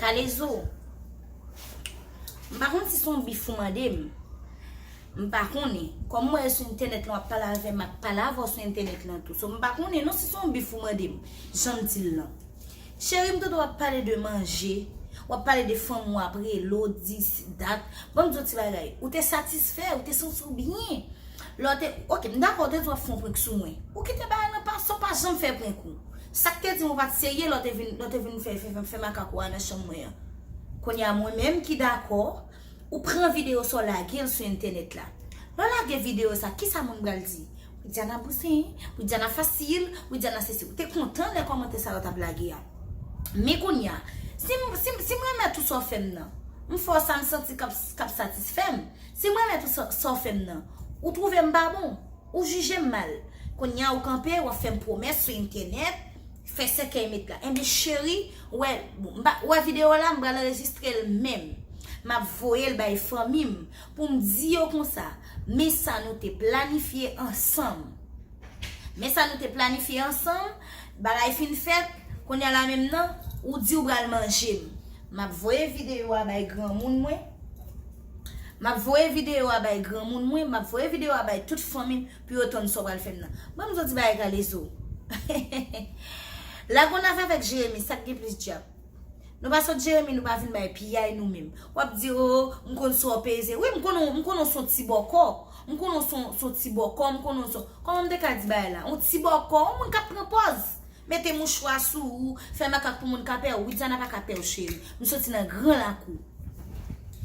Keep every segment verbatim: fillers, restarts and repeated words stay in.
Kalezo, m pa konn si se yon bif ou mande m. M pa konnen. Kòm mwen sou entènèt lan, w ap pale avè m, m ap pale avè w sou entènèt lan tou. So, m pa konnen non si se yon bif ou mande m. Jan m di l lan. Cheri, m tande w ap pale de manje, w ap pale de fanm ou ap rele w, dis, dat. Ban m di w ti bagay. Ou te satisfè, ou te santi w byen. Lè w te, ok, m dakò, w te di w ap fè yon prank sou mwen. Ou kite bagay lan pase, w pa janm fè prank ou. Sa k te di m ou pa t serye lè w te vin, lè w te vin fè, fè, fè, fè makak ou a nan chanm mwen an. Kounye a, mwen menm ki dakò, ou pran videyo sa w lage l sou entènèt la. Lè w lage videyo sa, kisa moun pral di? Widiana bouzen, Widiana fasil, Widiana sesi. Ou te kontan lè kòmantè sa yo t ap lage a. Men kounye a, si m, si m, si m renmen tout sa w fè m nan, m fè w sa m santi k ap, k ap satisfè m. Si m renmen tout sa, sa w fè m nan, ou twouve m pa bon, ou jije m mal. Kounye a ou kanpe, w ap fè m pwomès sou entènèt, fè sèkèy met la. Enben cheri, ou wè, bon, m pa, ou wè videyo la, m pral anrejistre l menm. M ap voye l bay fanmi m pou m di yo konsa, men sa nou te planifye ansanm. Men sa nou te planifye ansanm, bagay fin fèt, kounye a la menm nan, ou di w pral manje m. M ap voye videyo a bay granmoun mwen. M ap voye videyo a bay granmoun mwen, m ap voye videyo a bay tout fanmi m pou yo tann sa w pral fè m nan. Ban m di w ti bagay Kalezo. Lagonav avèk Jeremi, sa k gen plis djab? Nou pa sot Jeremi, nou pa vin bay piyay nou menm. W ap di, o, m konn sa w peze. Wi, m konnen, m konnen w se yon ti bòkò. M konnen w se yon, se yon ti bòkò, m konnen w se yon, kòman m te ka di bagay la? Yon ti bòkò, yon moun k ap pran pòz. Mete mouchwa sou ou, fè makak pou moun ka pè w. Widiana pa ka pè w, cheri. M soti nan gran lakou.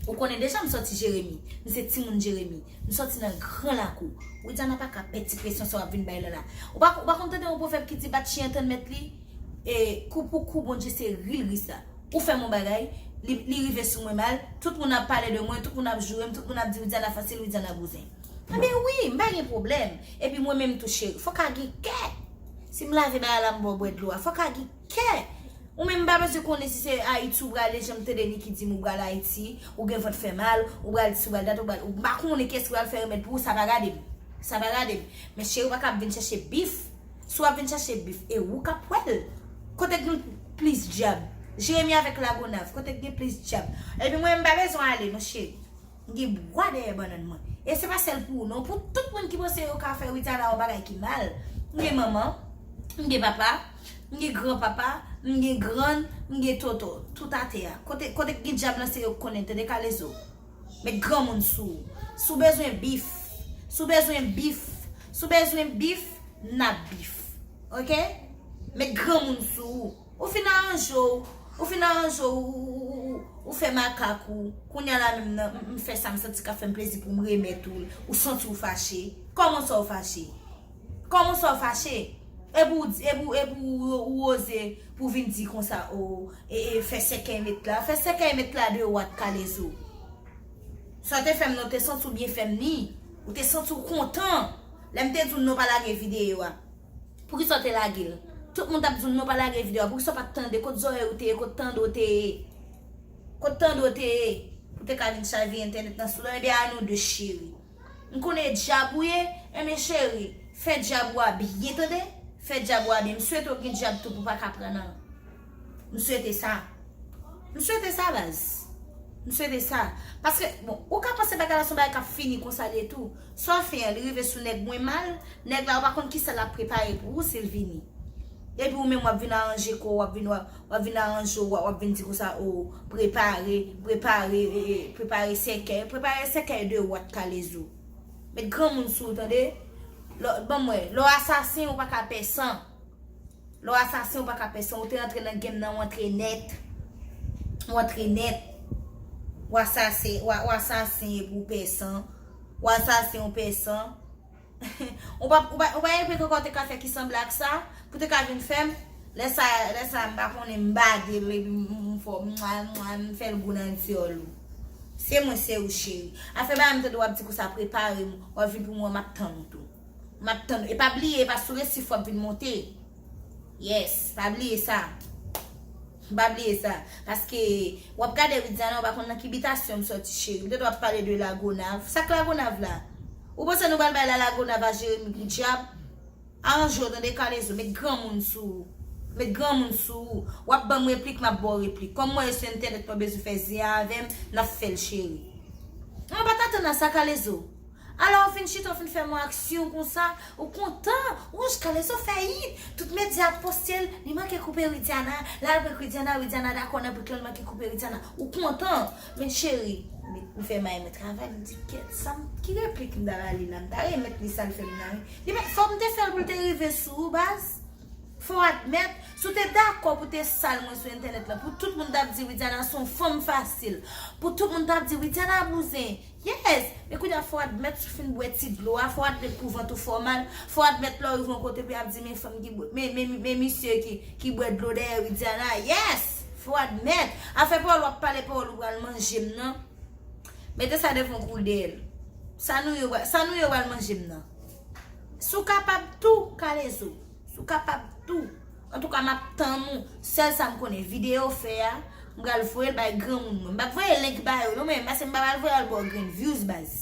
Ou konnen deja m sòti Jeremi. M se timoun Jeremi. M sòti nan gran lakou. Widiana pa ka pè ti presyon sa w ap vin bay la la. Ou pa, ou pa konn tande yon pwovèb ki di bat chyen tann mèt li? E, kou pou kou, Bondye se ri l ri sa. Ou fè m yon bagay, li, li rive sou mwen mal, tout moun ap pale de mwen, tout moun ap joure m, tout moun ap di Widiana fasil, Widiana bouzen. Enben wi, m pa gen pwoblèm. Epi mwen menm tou cheri, fò w ka gen kè. Si m lave bagay la, m ba w bwè dlo a, fò w ka gen kè. Ou menm m pa bezwen konnen si se Ayiti ou prale, jan m tande Niki di m ou pral Ayiti, ou gen vant fè mal, ou pral dis, ou pral dat, ou pral, ou pa konnen kiyès ki pral fè remèd pou ou, sa pa gade m. Sa pa gade m. Men cheri, ou pa ka ap vin chèche bif. Si w ap vin chèche bif, e ou k ap wè l. Kote k gen plis djab? Jeremi avèk Lagonav, kote k gen plis djab? Epi mwen, m pa bezwen ale non, cheri. M gen bwa dèyè bannann mwen. E se pa sèl pou ou non, pou tout moun ki panse yo ka fè Widiana yon bagay ki mal. M gen manman, m gen papa, m gen granpapa, m gen grann, m gen tonton. Tout atè a. Kote, kote k gen djab lan, se yo k konnen, tande Kalezo. Met granmoun sou ou. Si w bezwen bif, si w bezwen bif, si w bezwen bif, n ap bif. Oke? Met granmoun sou ou. Ou fin aranje w, ou fin aranje w, ou, ou, ou, ou, ou fè makak ou. Kounye a la menm nan, m, m fè sa m santi k ap fè m plezi pou m remèt ou l. Ou santi w fache. Kòman sa w fache? Kòman sa w fache? Epi w di, epi w, epi w, ou oze pou vin di konsa, o, e, e, fè sèkèy met la. Fè sèkèy met la de wat Kalezo. Sa w te fè m nan, ou te santi w byen fè m ni. Ou te santi w kontan. Lè m te di w non pa lage videyo a. Poukisa w te lage l? Tout moun t ap di w non pa lage videyo a. Poukisa w pa t tande? Kot zòrèy ou te ye? Kot tande w te ye? Kot tande w te ye? Ou te ka vin chavire entènèt nan sou la. Ebyen a nou de cheri. M konnen e djab ou ye, enben cheri, fè djab ou a byen tande, fè djab ou a byen. M swete w gen djab tou pou w pa ka pran nan. M swete sa. M swete sa, baz. M swete sa. Paske, bon, ou ka panse bagay la se yon bagay k ap fini konsa l ye tou. Sa w fè an, li rive sou nèg mwen mal, nèg la ou pa konn kisa l ap prepare pou ou si l vini. Epi ou menm w ap vin aranje kò w, w ap vin, w ap, w ap vin aranje w, w ap vin di konsa, o, prepare, prepare, e, e, prepare sèkèy, prepare sèkèy de wat Kalezo. Met granmoun sou ou, tande? Lè, ban m wè, lè w asasen, ou pa ka pè san. Lè w asasen, ou pa ka pè san. Ou te rantre nan game nan, ou antre nèt. Ou antre nèt. W asasen, w a, w asasen epi w pè san. W asasen, ou pè san. Ou pa, ou pa, ou pa gen prank ankò w te ka fè ki sanble ak sa, pou te ka vin fè m. Lè sa, lè sa, m pa konnen, m bade l, epi m, m fè w, mwa, mwa, m fè l gou nan dyòl ou. Se mwen, se ou, cheri. Afè bagay m tande w ap di konsa, prepare m, w ap vin pou mwen, m ap tann ou tou. M ap tann ou. E pa bliye, e pa sou resif w ap vin monte. Yes, pa bliye sa. Pa bliye sa. Paske w ap gade Widiana, ou pa konn nan ki bitasyon m sòti, cheri. M tande w ap pale de Lagonav. Sa k Lagonav la? Ou panse nou pral bay la Lagonav a Jeremi pou dyab? Aranje w, tande, Kalezo, met granmoun sou ou. Met granmoun sou ou. W ap ban m replik, m ap ba w replik. Kòm mwen sou entènèt, mwen bezwen fè zen avè m, n ap fè l, cheri. Mwen pa t atann a sa, Kalezo. Alò, ou fin chita, ou fin fè m yon aksyon konsa, ou kontan. Wouch, Kalezo fè yit. Tout medya ap poste l, li manke koupe Widiana. L al prank Widiana, Widiana dakò nan prank lan, li manke koupe Widiana. Ou kontan. Men cheri, m fè may mwen travay, m di, kèt, sa m, ki replik m ta ba li la? M ta remèt li sa l fè m nan, wi. Li pa, fò m te fè l pou l te rive sou ou, baz. Fò w admèt, si w te dakò pou te sal mwen sou entènèt lan, pou tout moun t ap di Widiana se yon fanm fasil, pou tout moun t ap di Widiana bouzen, yes, men kounye a fò w admèt si w fin bwè ti dlo a, fò w admèt pou vant ou fè w mal, fò w admèt lè w rive yon kote pou y ap di men fanm ki bwè, men, men, men misye ki, ki bwè dlo dèyè Widiana, yes, fò w admèt. Afè pawòl w ap pale, pawòl ou pral manje m nan, mete sa devan w kou dèyè l. Sa nou yo, sa nou yo pral manje m nan. Si w kapab tou, Kalezo. Si w kapab tou. Antouka, m ap tann ou. Sèl sa m konnen, videyo w fè a, m pral voye l bay granmoun mwen. M p ap voye link ba yo, non, men, paske m pa pral voye al ba w grenn views, baz.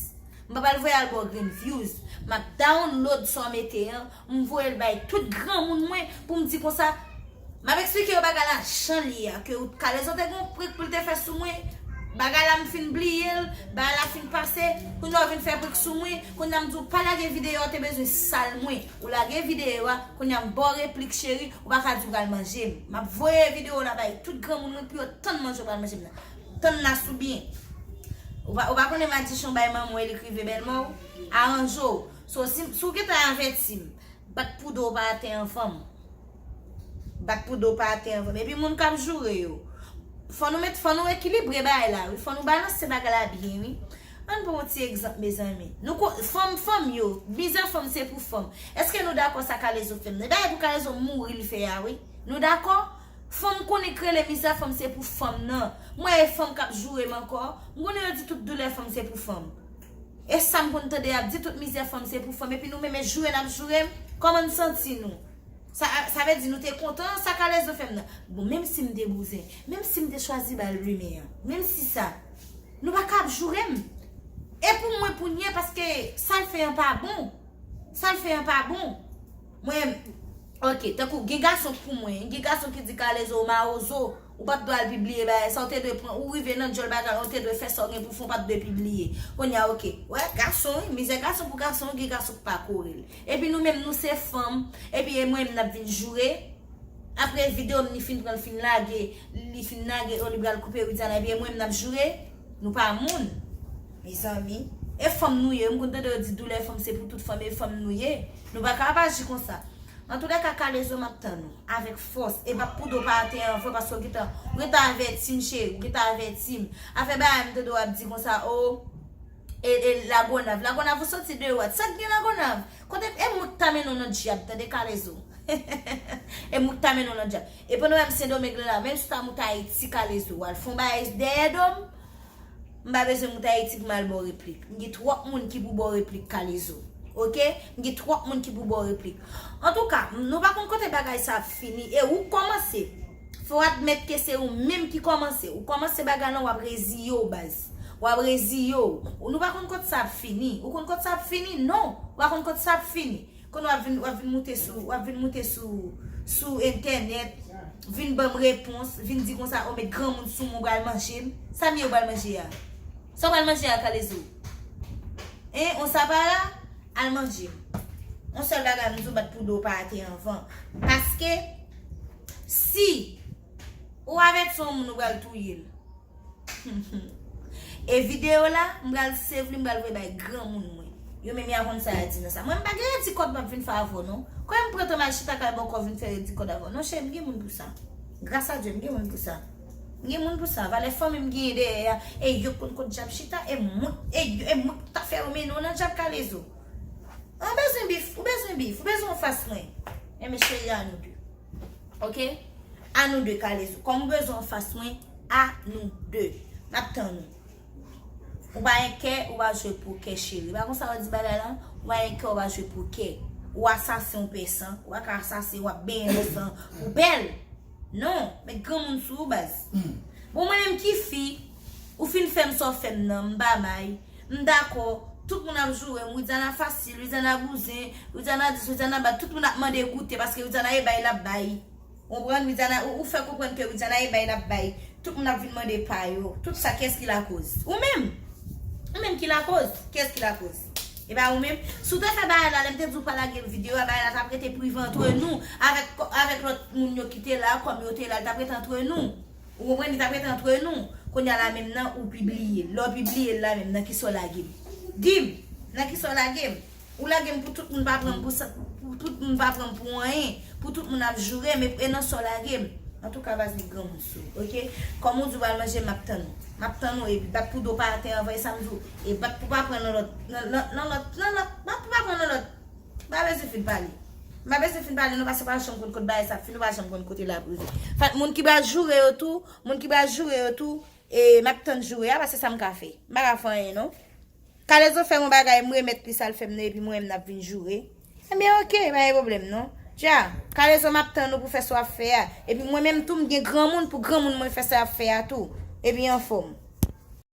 M pa pral voye al ba w grenn views. M ap download sa w mete an, m voye l bay tout granmoun mwen pou m di konsa, m ap eksplike yo bagay la jan l ye a, ke Kalezo te gen yon prank pou l te fè sou mwen. Bagay la m fin bliye l, bagay la fin pase, kounye a w vin fè prank sou mwen, kounye a m di w pa lage videyo a, w te bezwen sal mwen. Ou lage videyo a, kounye a m ba w replik cheri, ou pa ka di w pral manje m. M ap voye videyo la bay tout granmoun mwen pou yo tann manje w pral manje m nan. Tann Nas ou byen. Ou pa, ou pa konnen madichon bay manman w e li k rive bèlmè w? Aranje w. So, si, si w gentan avèti m, bat pou do w pa atè anvan m. Bat pou do w pa atè anvan m. Epi moun k ap joure yo. Fò nou met, fò nou ekilibre bagay la, wi. Fò nou balanse bagay la byen, wi. Ann pran yon ti egzanp, mezanmi. Nou ko-, fanm, fanm yo, mizè fanm se pou fanm. Èske nou dakò sa Kalezo fè m nan? E bagay pou Kalezo mouri l fè a, wi. Nou dakò? Fanm konnen k rele mizè fanm se pou fanm nan. Mwen e fanm k ap joure m ankò. M konnen yo di tout doulè fanm se pou fanm. E sa m konn tande y ap di tout mizè fanm se pou fanm. Epi nou menm e joure n ap joure m. Kòman n santi nou? Sa, sa vle di nou te kontan sa Kalezo fè m nan. Bon, menm si m te bouzen, menm si m te chwazi ba l limen an, menm si sa, nou pa ka ap joure m. E pou mwen pou n ye, paske sa l fè an pa bon. Sa l fè an pa bon. Mwen, ok, tankou gen gason pou mwen, gen gason ki di Kalezo ou mawozo, ou pa t dwe al pibliye bagay sa, ou te dwe pran, ou rive nan djòl bagay, ou te dwe fè sa w gen pou fè, ou pa t dwe pibliye. Kounye a, ok, wè, gason, wi, mizè gason pou gason, gen gason k pa kore l. Epi nou menm, nou se fanm, epi e mwen menm n ap vin joure. Apre videyo m, li fin pran, l fin lage, li fin lage, o, li pral koupe Widiana, epi e mwen menm n ap joure. Nou pa moun, mezanmi. E fanm nou ye, m konn tande yo di doulè fanm se pou tout fanm, e fanm nou ye. Nou pa ka ap aji konsa. Antoulèka, Kalezo, m ap tann ou avèk fòs. E bat pou do w pa atè anvan, paske w gentan, w gentan avèti m, cheri, w gentan avèti m. Afè bagay m tande w ap di konsa, o, e, e Lagonav. Lagonav, ou soti de wat? Sa k gen Lagonav? Kote, e mwen k ta mennen w nan dyab, tande, Kalezo. E mwen k ta mennen w nan dyab. E pandan w wè m Sendomeng la, menm si w ta moute Ayiti, Kalezo, w al fè yon bagay dèyè do m, m pa bezwen moute Ayiti pou m al ba w replik. M gen twòp moun ki pou ba w replik, Kalezo. Oke? M gen twòp moun ki pou ba w replik. Antouka, m, nou pa konn kote bagay sa ap fini. E ou k kòmanse. Fò w admèt ke se ou menm ki kòmanse. Ou kòmanse bagay lan, w ap reziye w, baz. W ap reziye w. Ou, nou pa konn kote sa ap fini. Ou konn kote sa ap fini? Non. Ou pa konn kote sa ap fini. Kounye a w ap vin, w ap vin moute sou, w ap vin moute sou, sou entènèt, vin ban m repons, vin di konsa, o, met granmoun sou mwen, w pral manje m. Sa m ye w pral manje a? Sa w pral manje a, Kalezo? Hein, on sa pa la? Al manje m. On sèl bagay m di w, bat pou do w pa atè anvan. Paske, si ou avèti yon moun, ou pral touye l. E videyo la, m pral save li, m pral voye bay granmoun mwen. Yo menm y a konn sa y a di nan sa. Mwen, m pa gen redi kòd m ap vin fè avè w, non. Kòman m pran tan m al chita kay bòkò vin fè redi kòd avè w? Non, cheri, m gen moun pou sa. Gras a Dye, m gen moun pou sa. M gen moun pou sa. Valè fanmi m genyen dèyè a. E yo konn kot dyab chita. E mwen, e yo, e mwen k ta fè yo mennen w nan dyab, Kalezo. Ou bezwen bif, ou bezwen bif, ou bezwen w fas mwen. Enben, cheri, a nou de. Oke? A nou de, Kalezo. Kòm ou bezwen anfas mwen, a nou de. M ap tann ou. Ou pa gen kè, ou pa jwe pokè, cheri. Pa konsa yo di bagay lan? Ou pa gen kè, ou pa jwe pokè. Ou asasen, ou pè san. Ou pa ka asasen, w ap benyen nan san. Ou bèl. Non, met granmoun sou ou, baz. Bon, mwen menm ki fi, ou fin fè m sa w fè m nan, m pa may. M dakò, tout moun ap joure m, Widiana fasil, Widiana bouzen, Widiana dis, Widiana bat, tout moun ap mande goute, paske Widiana e bay l ap bay. Konprann? Widiana, ou, ou fè konprann ke Widiana e bay l ap bay. Tout moun ap vin mande pa yo. Tout sa, kiyès ki lakoz? Ou menm. Ou menm ki lakoz. Kiyès ki lakoz? E pa ou menm. Si w te fè bagay la, lè m te di w pa lage videyo a, bagay la t ap rete prive antre nou. Avèk, avèk lòt moun yo ki te la, kòm yo te la, l t ap rete antre nou. Ou konprann? Li t ap rete antre nou. Kounye a la menm nan, ou pibliye l. Lè w pibliye l la menm, nan kisa w lage m? Di m, nan kisa w lage m? Ou lage m pou tout moun pa pran m pou sa, pou tout moun pa pran m pou anyen, pou tout moun ap joure m, e, e nan sa w lage m. Antouka, baz, li granmoun sou, oke? Kòm ou di w pral manje, m ap tann ou. M ap tann ou, epi bat pou do pa atè anvan, e sa m di w, e bat pou pa pran nan lòt, nan, nan, nan lòt, nan lòt, bat pou pa pran nan lòt. M pa bezwen fin pale. M pa bezwen fin pale, nou, paske w pa janm konn kote bagay sa ap fini, ou pa janm konn kote l ap rive. Fèt, moun ki pral joure yo tou, moun ki pral joure yo tou, e, m ap tann joure a, paske sa m ka fè. M pa ka fè anyen, non. Kalezo fè yon bagay, m remèt li sa l fè m nan, epi mwen menm n ap vin joure. Ebyen, oke, pa gen pwoblèm, non. Dja, Kalezo, m ap tann ou pou fè sa w ap fè a. Epi mwen menm tou, m gen granmoun pou granmoun mwen fè sa y ap fè a tou. Epi anfòm.